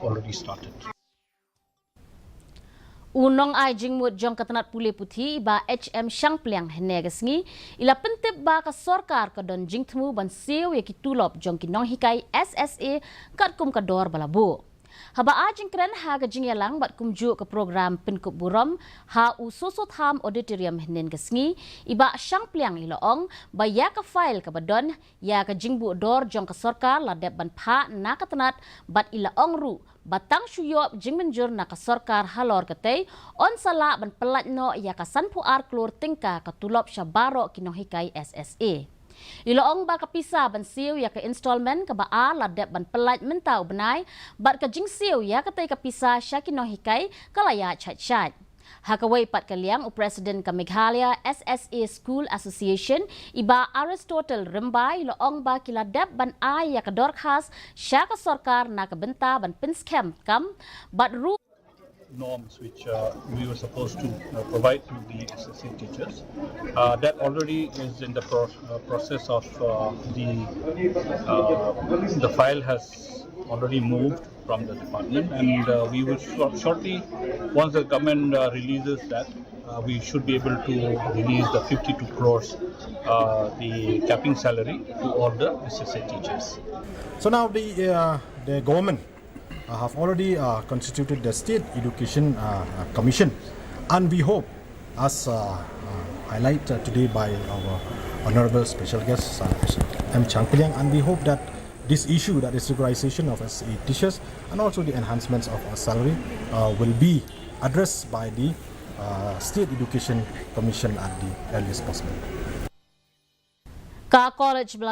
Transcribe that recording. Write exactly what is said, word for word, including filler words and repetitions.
already started. U nongai jingmut jong ka tnat pule puthi i Bah H M Shangpliang hynne ka sngi i la pyntip ba ka sorkar ka don jingthmu ban siew ïa ki tulop jong ki nonghikai S S A katkum ka dor ba la buh. Haba ai jingkren ha ka jingïalang bad kumjuh ka program pynkup burom ha u Soso Tham Auditorium hynnin ka sngi, i Bah Shangpliang i la ong ba ïa ka file kaba don ïa ka jingbuh dor jong ka sorkar la dep ban phah na ka tnat bad i la ong ruh ba tang shu ïoh jingmynjur na ka sorkar halor katei, yn sa lah ban pyllait noh ïa ka sanphew ar klur tyngka ka tulop sha baroh ki nonghikai S S A. I la ong ba ka pisa ban siew ïa ka installment kaba ar la dep ban pyllait mynta u bnai bad ka jingsiew ïa katei ka pisa sha ki nonghikai ka la ïaid shait shait. Ha kawei pat ka liang, u President ka Meghalaya S S A School Association, i Bah Aristotle Rymbai, i la ong ba ki la dep ban ai ïa ka dorkhas sha ka sorkar na ka bynta ban pynskhem kam bad ruh norms which uh, we were supposed to uh, provide to the S S A teachers. Uh, that already is in the pro- uh, process of uh, the uh, the file has already moved from the department, and uh, we will shor- shortly, once the government uh, releases that, uh, we should be able to release the fifty-two crores, uh, the capping salary to all the S S A teachers. So now the uh, the government uh, have already uh, constituted the State Education uh, uh, Commission, and we hope, as uh, uh, highlighted today by our honorable special guest, uh, Mister M Shangpliang, and we hope that this issue, that is regularization of S A teachers and also the enhancements of uh, salary, uh, will be addressed by the uh, State Education Commission at the earliest possible. Ka college ba la